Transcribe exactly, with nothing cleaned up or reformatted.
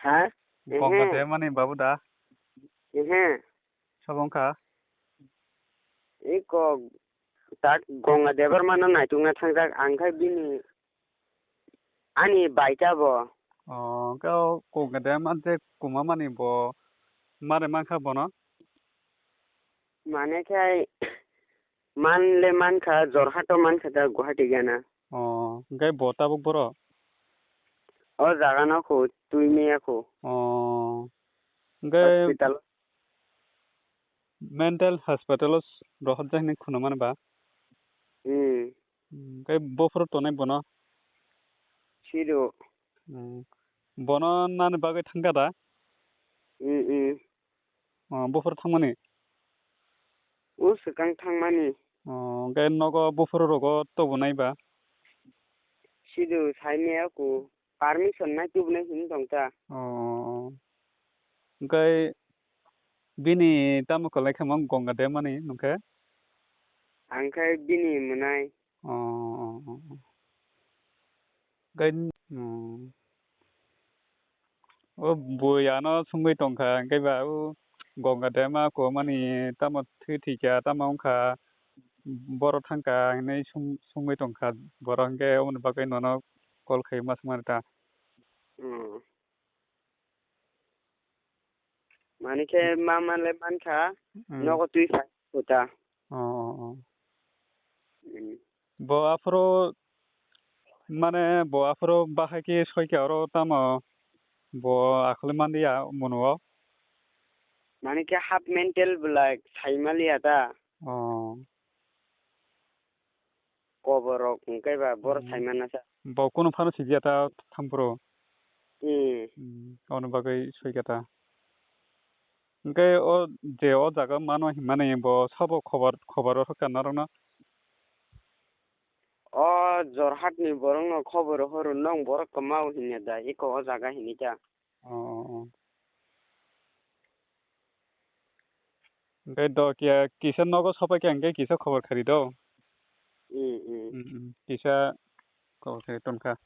Ha? Gongga Ehe. Debani babu da? Ehe. Sabo wngkha? Iko tak Gongga Debbarmano naitukna thangjak, ang khe bini ani baita bo. Oh, hwnkhe o Gongga Debbarma je kwmamani bo mare mankha bono? Mane khe manle mankha, Jorhato mankha da, Guwahati gana. Oh, hwnkhe bo tabuk boro? O jagano kho, Twimia kho. Oh, hwnkhe Hospital. Mental hospital o rohorjak hinwi khunamani ba? Hmm. Hmm, tei buphuru tonwi bono? Sido. Hmm. Bono nani bagwi thangkha da? Hmm, hmm. Oh, buphuru thangmani? O swkang thangmani. Oh, hwnkhe nogo buphuru rogo tubunai ba? Sido saimaya ku. Permission nai tubunai hinwi tongkha. Oh. Hwnkhe bini tamo kwlai khe mo Gongga Debbarmani nungkhe? Ang khe bini mwnai. Oh, oh, oh, oh. Hwnkhe, oh. O bui ano sungwi tongkha, hwnkhe ba o Gongga Debbarma kwmani tamo thwi thwikha, tamo wngkha, boro thangkha hinwi sung-, sungwi tongkha borok, hwnkhe oboni bagwi nono call khai ma swngmani ta. Hmm. Mani khe ma manle mankha, Hmm. Nogo twi phai khuta. Oh, oh, oh. Hmm. Bo aphuru, mane bo aphuru bahai khe soikha oro tamo bo akhulwi manliya munuo. Mani khe half mental belai sai manliya ta. Oh. Koborok hwnkhe ba boro Hmm. Sai manna sa. Bo kunu phano sibya ta thampro. Hmm. Hmm, ono bagwi soikha ta. Hwnkhe o je o jaga mano hinmani bo sabo khobor, khobor rw kha norokno? O Jorhatni borokno khobor horo, nwng borok kwmao hinya da, eko o jaga hinwi ta. Oh, oh, oh. Hwnkhe do kiya kisa nogo sopai khe hwnkhe kisa khobor khari do. Hmm, hmm. Hmm, hmm. Kisa khobor khari tonkha.